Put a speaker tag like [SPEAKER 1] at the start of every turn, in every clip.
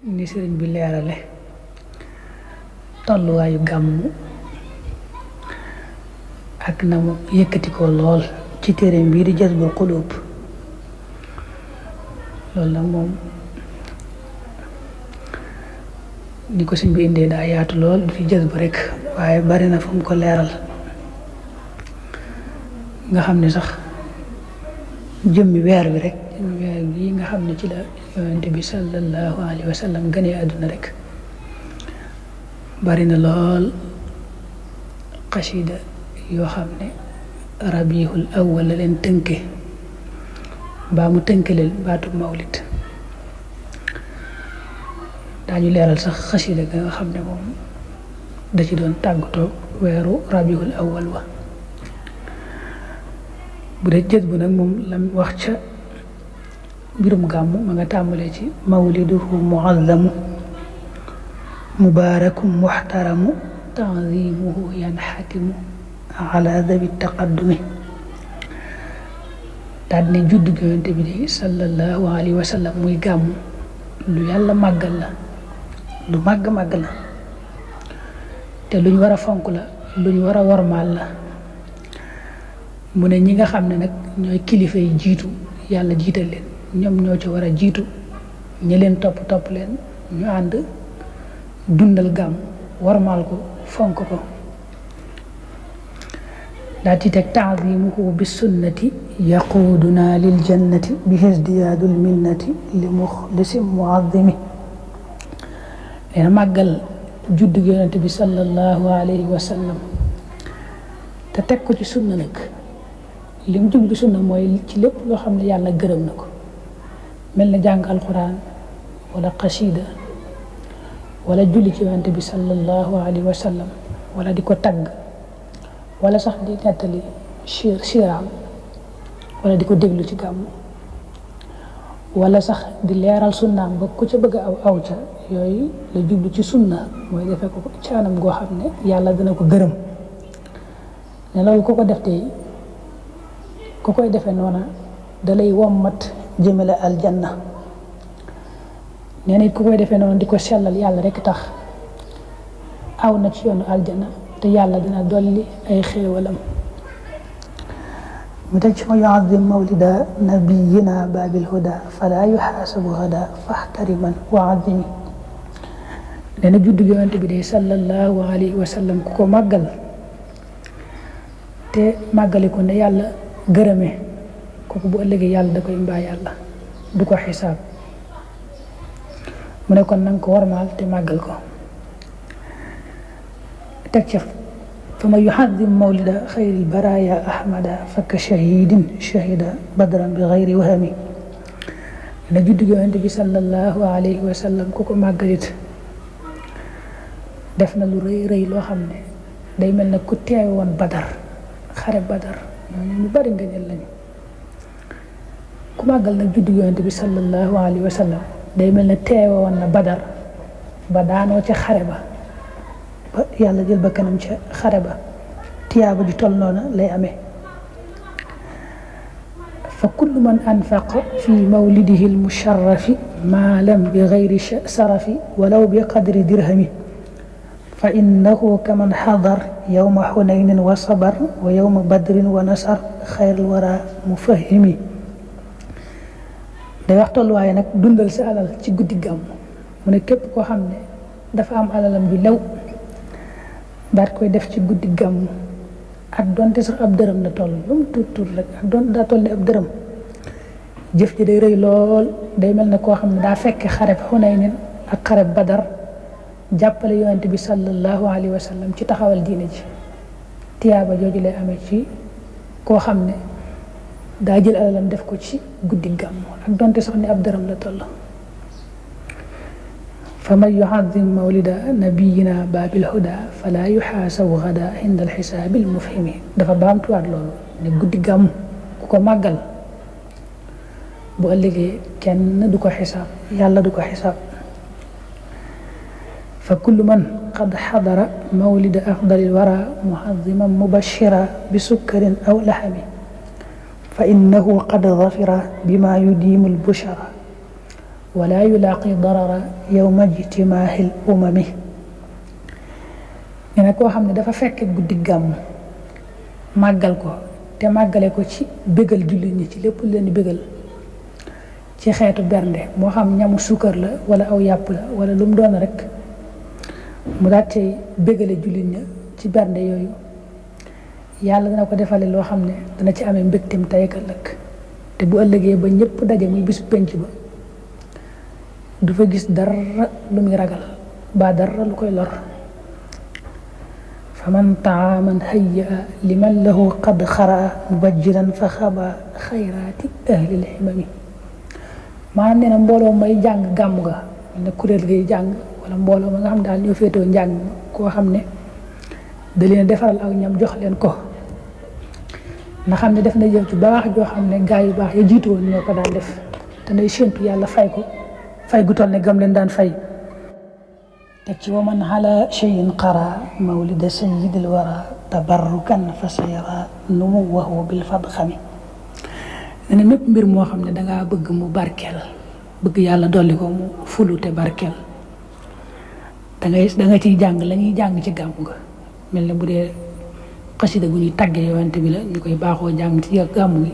[SPEAKER 1] ni sëriñ bi leerale tolluwaayu gàmmu ak na mu yëkkati ko lool ci téere bii di Jazbul Quluub loolu nag moom ni ko sëriñ bi indee daa yaatu lool du fi jazbu rek waaye bari na fu mu ko leeral nga xam ne sax jëmmi weer bi rek jëmmi weer bii nga xam ne ci la yonent bi sallallahu alayhi wa sallam gënee àdduna rek bari na lool xasida yoo xam ne rabiul awwal la leen tënke mbaa mu tënke leen baatu mawlid daañu leeral sax xasida ga nga xam ne moom da ci doon tàggatoo weeru rabiul awwal wa bu dee jës bu nag moom lam wax ca mbirum gàmmu ma nga tàmbalee ci mawliduhu muazzamu mubarakum muhtaramu tanzimuhu yanxatimu ala dabi taqaddumi daal ne juddu Yonent bi de sallallahu alayhi wa sallam muy gàmmu lu yàlla màggal la lu màgg la te luñ war a fonk la luñ war a wormaal la mu ne ñi nga xam ne nag ñooy kilifa yi jiitu yàlla jiital leen ñoom ñoo ci war a jiitu ñi leen topp leen ñu ànd dundal gàmm wormaal ko fonk ko daa ci teg ta'zimuhu bi sunnati yaquduna lil jannati bi hisdiyaadul minnati li muxlisin muazzimi leen màggal juddu Yonent bi sallallahu alayhi wa sallam te teg ko ci sunna nag li mu jublu sunna mooy ci lépp loo xam ne yàlla gërëm na ko mel na jàng alquran wala xasida wala julli ci Yonent bi sallallahu alayhi wa sallam wala di ko tagg wala sax di nettali siiraam wala di ko déglu ci gàmmu wala sax di leeral sunnaam ba ku ca bëgg a aw ca yooyu la jublu ci sunna mooy defee ko ci anam goo xam ne yàlla dina ko gërëm ne loolu ku ko def tey ku koy defee noona dalay wommat jëmale aljanna nee na it ku koy defee noonu di ko sellal yàlla rek tax aw na ci yoonu aljanna te yàlla dina dolli ay xéewalam mu teg ci ma yuazim mawlida nabiyina babil huda fala yuxaasabu hada faxtariman wa azimi nee na juddu Yonent bi de sallallahu alayhi wa sallam ku ko màggal te màggali ko ne yàlla gërëme kooku bu ëllëgee yàlla da koy mbaa yàlla du ko xisaab mu ne kon nanga ko warmaal te màggal ko teg ca fa ma yuxadim mawlida xayril baraya ahmada fakka shahidin shahida badran bi xayri wahami ne juddu Yonent bi sallallahu alayhi wa sallam ku ko màggalit def na lu rëy loo xam ne day mel na ku teew woon badar xare badar ñooñu ñu bari ngëneel lañu ku màggal nag juddu Yonent bi sallallahu alayhi wa sallam day mel ne teewe woon na badar ba daanoo ca xare ba yàlla jël ba kanam ca xare ba tiyaaba ju toll noona lay amee fa kullu man anfaqa fi mawlidihi almusharrafi maalam bi gayri sarafi walaw bi qadri dirhami fa innahu kaman xadar yowma xunaynin wa sabar wa yowma badrin wa nasar xayral wara mufahimi day wax tolluwaaye nag dundal sa alal ci guddi gàmm mu ne képp koo xam ne dafa am alalam bi lew daat koy def ci guddi gàmm ak donte sax ab dërëm la toll lu mu tuut rek ak donte daa toll ne ab dërëm jëf ji day rëy lool day mel ne koo xam ne daa fekk xareb xunaynin ak xareb badar jàppale Yonent bi sallallahu alayhi wa sallam ci taxawal diine ji tiyaaba jooju lay amee ci koo xam ne daa jël alalam def ko ci guddi gàmm ak donte sax ni ab dërëm la toll fa man yuazim mawlida nabiyina babil huda fala yuxaasabu gada inda alxisaabi almufhimi dafa baamtuwaat loolu ne guddi gàmm ku ko màggal bu ëllëgee kenn du ko xisaab yàlla du ko xisaab fa kullu man qad xadara mawlida afdalil wara muaziman mubashira bi sukkarin aw laxami fa innahu qad zafira bima yudiimu albushara wala yulaaqi darara yowma ijtimaahi l umami nee na koo xam ne dafa fekk guddi gàmm màggal ko te màggale ko ci bégal jullit ñi ci lépp leen di bégal ci xeetu bernde moo xam ñamu suukar la wala aw yàpp la wala lu mu doon rek mu daat cay bégale jullit ña ci bernde yooyu yàlla dana ko defale loo xam ne dana ci amee mbégteem tey ak ëllëg te bu ëllëgee ba ñëpp daje muy bisu penc ba du fa gis dara lu muy ragal ba dara lu koy lor fa man taaman hayya liman lahu qad xaraa mubajjilan fa xaba xayraati ahlil himami maanaam nee na mbooloo may jàng gàmm ga ne kuréel gay jàng wala mbooloo ma nga xam daal ñoo féetoo njàng koo xam ne da leen defaral aw ñam jox leen ko na xam ne def na jëf ci baax joo xam ne gaa yu baax ya jiitu woon ñoo ko daan def te nay séntu yàlla fay ko fay gu toll ne gam leen daan fay teg ci wa man ala cheyin qara mawlida sayidil wara tabarrukan fa sayara numuwahu bil fadxami ne ne mépp mbir moo xam ne dangaa bëgg mu barkeel bëgg yàlla dolli ko mu fulu te barkeel da nga ciy jàng la ñuy jàng ci gàmmu ga mel ne bu dee xasida gu ñuy tàggee yonent bi la ñu koy baaxoo jàng ci gàmmu gi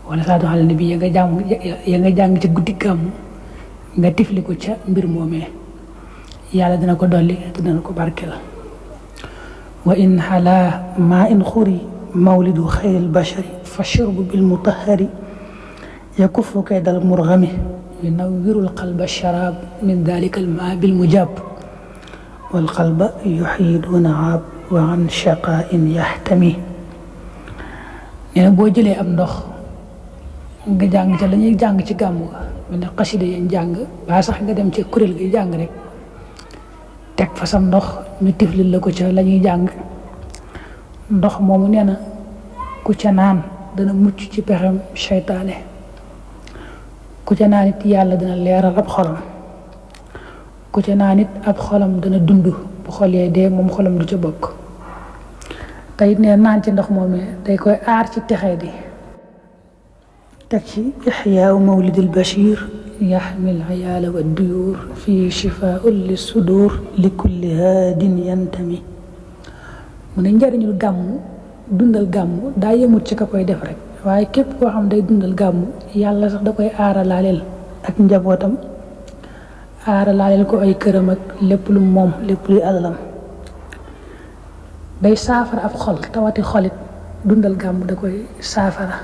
[SPEAKER 1] wala saatu xale ne bi ya nga jàng ci guddi gàmmu nga tifli ko ca mbir moomee yàlla dina ko dolli te dina ko barkeel wa in xala ma in xuri mawlidu xayril bashari fa shurbu bil mutahari yakuffu kaydal murgami yunawwirul qalba sharab min dalika al maa bil mujab wal qalba yuxyi duna aab wa an shaqain yaxtami nee na boo jëlee am ndox nga jàng ca la ñuy jàng ci gàmmu ga mel ne xasida yañ jàng ba sax nga dem ci kuréel gi jàng rek teg fa sam ndox ñu tiflil la ko ca la ñuy jàng ndox moomu nee na ku ca naan dana mucc ci pexem seytaane ku ca naan it yàlla dana leeral ab xolam ku ca naan it ab xolam dana dund bu xolee dee moom xolam du ca bokk te it nee naan ci ndox moomee day koy aar ci texee di teg ci ixyaau mawlidil bashir yaxmil ayaala wa duyuur fii shifaun li sudur li kulli haadin yantami mu ne njariñul gàmmu dundal gàmmu daa yemut ci ka koy def rek waaye képp koo xam day dundal gàmmu yàlla sax da koy aaralaaleel ak njabootam aaralaaleel ko ay këram ak lépp lu moom lépp luy alalam day saafara ab xol tawati xolit dundal gàmmu da koy saafara